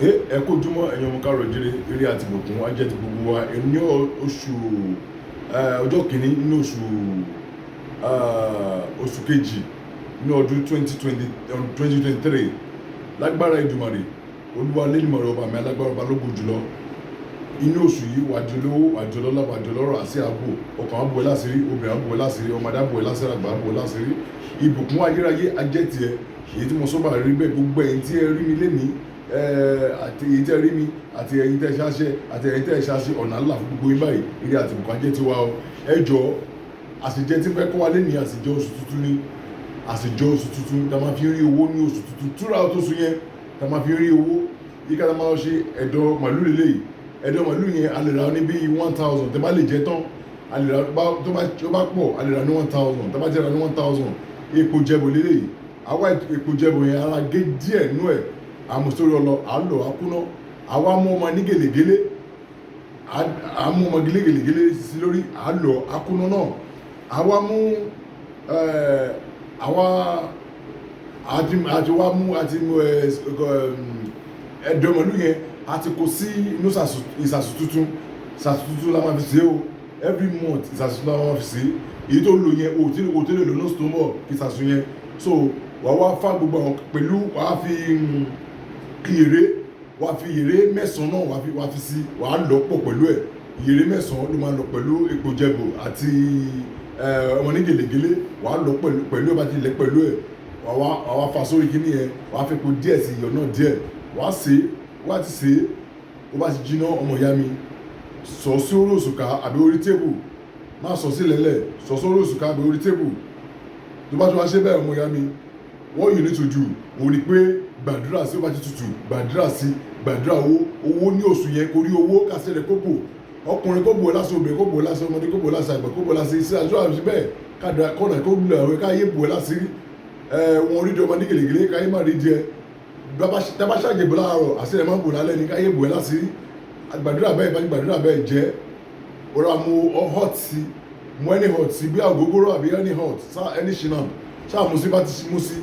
Ẹ kú ojúmọ́, ẹ̀yin ọmọ káàárọ̀ oòjíire. Ire àti ìbùkún á jẹ́ ti gbogbo wa. Ní oṣù ọjọ́ kìíní nínú oṣù kejì ní ọdún 2020, 2023, lágbára Èdùmàrè, Olúwa Elédùmarè, ọba mi alágbára, ọba lógo jùlọ, inú oṣù yìí, wàá di olówó, wàá di ọlọ́lá, wàá di ọlọ́rọ̀. Àti ààbò ọkàn á bò ẹ́ láṣìírí, obìnrin á bò ẹ́ láṣìírí, ọmọdé á bò ẹ́ láṣìírí, àgbà á bò ẹ́ láṣìírí. Ìbùkún ayérayé á jẹ́ tiẹ̀. Èyí tí mo sọ bá rí bẹ́ẹ̀. Gbogbo ẹ̀yin tí ẹ rí mi lénìí, àti èyí tí ẹ rí mi, àti ẹ̀yin tẹ́ ẹ ṣáṣẹ, àti ẹ̀yin tẹ́ ẹ ṣáṣẹ, ọ̀nà ńlá fún gbogbo yín báyìí. Ire àti ìbùkún á jẹ́ tiwa o. Ẹ jọ̀ọ́, àṣejẹ tí fẹ́ kọ́ wa lénìí, àṣejẹ oṣù tuntun ni. Àṣejẹ oṣù tuntun tá a máa fi rí owó ní oṣù tuntun, túra oṣù yẹn tá a máa fi rí owó yíká, tá a máa ṣe ẹ̀dọ̀ màlúù lélẹ́yìí. Ẹ̀dọ̀ màlúù yẹn, a lè rà ní bíi 1,000. Tẹ́ bá lè jẹ tán, a lè rà tó bá pọ̀, a lè rà ní 1,000. Tẹ́ bá ti rà ní 1,000, epo jẹ̀bù lélẹ́yìí. Àwa epo jẹ̀bù yẹn, ara gé díẹ̀ nú ẹ̀, àmùsórí ọlọ, à ń lò á kúná. Àwa mú ọmọ ní gèlègélé, à mú ọmọ gèlègélé sí lórí, à lò á kúná náà. Àwa mú àwa àti wá mú àti mú ẹ̀dọ̀ màlúù yẹn, a ti kó sí inú ìsàsù tuntun. Ìsàsù tuntun la máa fi ṣe o. Every month, ìsàsù la máa fi ṣe. Èyí tó lò yẹn, o tí lè lò lóṣù tó ń bọ̀, ìsàsù yẹn. So wà wá fá gbogbo àwọn pẹ̀lú, wà á fi ìyèrè, wà á fi ìyèrè mẹ́sàn-án náà, wà á fi sí, wà á lọ pọ̀ pẹ̀lú ẹ̀. Ìyèrè mẹ́sàn-án ló máa lọ pẹ̀lú epo jẹ̀bù àti ọmọ ní gèlègélé. Wà á lọ pẹ̀lú ẹ̀. Bá ti lẹ̀ pẹ̀lú ẹ̀, wà wá fa sórí kíní yẹn, wà á fi epo díẹ̀ sí, iyọ̀ náà díẹ̀, wà á sè é. Wà á ti sè é, ó bá ti jiná, ọmọ ìyá mi, sọ sí orí òṣùká àbí orí table. Má sọ sí lẹ́lẹ̀, sọ sórí òṣùká àbí orí table. Tó bá tún wá ṣe bẹ́ẹ̀, ọmọ ìyá mi, what you need to do òun ni pé gbàdúrà sí. Ó bá ti tutù, gbàdúrà sí, gbàdúrà owó, owó ní oṣù yẹn, kò rí owó kásẹ̀ rẹ̀, kó bò, ọkùnrin kó bò lásán, obìnrin kó bò lásán, ọmọdé kó bò lásán, àgbà kó bò lásán, iṣẹ́ àdúrà sí bẹ́ẹ̀, kádà kọ́nà kó lù àwọn káyé bò lásìrí ẹ wọn rí di ọmọ ní gèlègèlè, káyé má rí jẹ. Tábà ṣàjẹbọ láàárọ̀, àṣírí ẹ má bò lálẹ́ ní, káyé bò ẹ lásìrí. Gbàdúrà bẹ́ẹ̀, bá gbàdúrà bẹ́ẹ̀ jẹ́ ó rà mú hot sí, mú any hot sí, bí àgógóró àbí any hot sá, any schnapps ṣáà mú sí. Bá ti mú sí,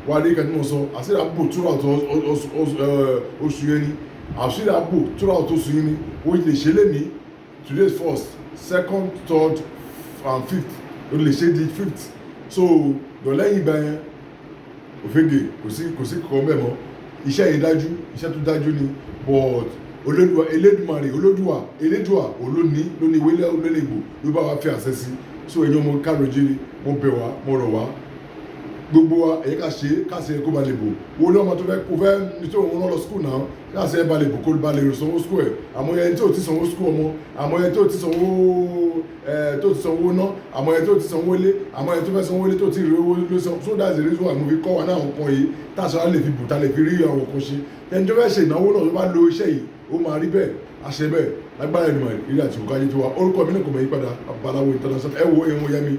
wà á rí ìkàtí mo sọ. Àṣírí àbò throughout oṣù yẹn ni. Àṣírí àbò throughout oṣù yẹn ni. O lè ṣe lé ní today is first, second, third and fifth. O lè ṣe di fifth. So lọ lẹ́yìn ìgbà yẹn, òfegè, kò sí kankan bẹ́ẹ̀ mọ́. Iṣẹ́ yìí dájú, iṣẹ́ tó dájú ni. But Olódùà, Elédùmarè, Olódùà, Elédùà olóní lóní ìwé lóní ìgbò ló bá wa fi àṣẹ sí. So ẹ̀yin ọmọ káàárọ̀ oòjíire, mo bẹ̀ wá, mo rọ̀ wá, gbogbo wa, ẹ̀yẹ ká ṣe, ká ṣe kó ba lè bò. Wo ní ọmọ tó fẹ́ kó fẹ́ nítorí òun náà lọ school náà, ká ṣe ba lè bò, kó ba lè sanwó school ẹ̀. Àmọ́ ẹni tí ò ti sanwó school ọmọ, àmọ́ ẹni tí ò ti sanwó ẹ̀, tó ti sanwó ná, àmọ́ ẹni tó ti sanwó lé, àmọ́ ẹni tó fẹ́ sanwó lé, tó ti rí owó ló san. So that's the reason why mo fi kọ́ wa náà àwọn kan yìí, táṣà lè fi bù, tá lè fi rí àwọn kan ṣe. Ẹni tó fẹ́ ṣe ìnáwó náà, tó bá lo iṣẹ́ yìí, ó máa rí bẹ́ẹ̀, àṣẹ bẹ́ẹ̀, lágbára ènìyàn. Ìrírí àti òkú ajé tó wa. Orúkọ mi náà kò mọ̀ yípadà, Babaláwo International. Ẹ wo ẹ̀wọ̀n ya mi,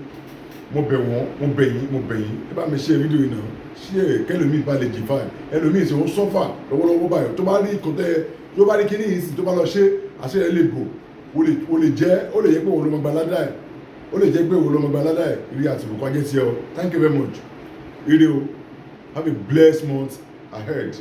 mo bẹ̀ wọ́n, mo bẹ̀ yín, mo bẹ̀ yín, ẹ bá mi ṣe fídíò yìí náà, ṣé kẹlòmíì bá lè jìfà ẹ. Ẹlòmíì sì ń suffer lọ́wọ́lọ́wọ́ báyìí. Tó bá rí ìkọ́tẹ́, tó bá rí kíní yìí sì, tó bá lọ ṣe, àṣẹ ẹ lè bò. Ó lè jẹ́, ó lè jẹ́ pé òun ló máa gba ládàá ẹ̀. Ó lè jẹ́ pé òun ló máa gba ládàá ẹ̀. Ire àti ìbùkún ajé tiẹ̀ o. Thank you very much. Ire o. Have a blessed month ahead.